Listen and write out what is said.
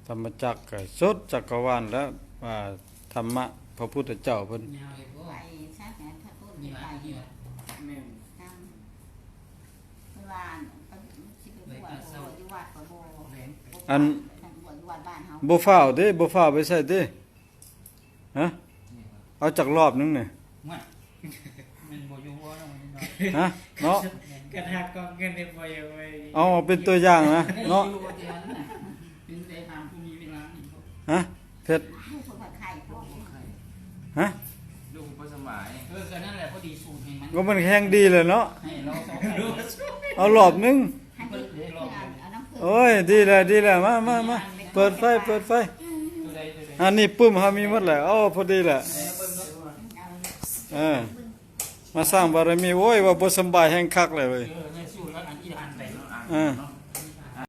ທຳມະຈັກກະສຸດຈັກກະວານແລ້ວ ວ່າທຳມະພະພຸດທະເຈົ້າເພິ່ນ ຍາວເລີຍບໍ່ ໄປຊະແມ່ນຖ້າຄົນໄປຢູ່ ແມ່ນ ນຳ ເພິ່ນວ່າ ໄປ ຊິໄປບວດ ໄປເຊົ້າ ຢູ່ວັດກໍບໍ່ ອັນ ບວດຢູ່ວັດບ້ານເຮົາ ບໍ່ຟ້າວເດ້ ບໍ່ຟ້າວໄປໃສເດ້ ຮະ ເອົາຈັກລອບໜຶ່ງນີ້ ໂອ້ຍ ມັນບໍ່ຢູ່ບໍ່ເນາະ ຮະ ເນາະ ກະທາກອງເງິນໄດ້ບໍ່ ເອົາເປັນຕົວຢ່າງນະເນາະ ເປັນໄດ້ຖາມຜູ້ມີເວລານີ້ ຮະ ເພັດ ຮະ ລູກບໍ່ສະບາຍ ເອີ ກະນັ້ນແຫຼະ ພໍດີສູດໃຫ້ມັນ ກໍມັນແຮງດີແຫຼະເນາະ ໃຫ້ລອບ ເອົາລອບໜຶ່ງ ໂອ້ຍ ດີແລ້ວ ດີແລ້ວ ມາ ມາ ມາ ເປີດໄຟ ເປີດໄຟ ອັນນີ້ປຶ້ມເຮົາມີໝົດແຫຼະ ໂອ້ ພໍດີແຫຼະ ເອີ ມາສ້າງບາລະມີ ໂອ້ຍ ວ່າບໍ່ສຳບາຍແຮງຄັກແຫຼະເວີຍ ເອີ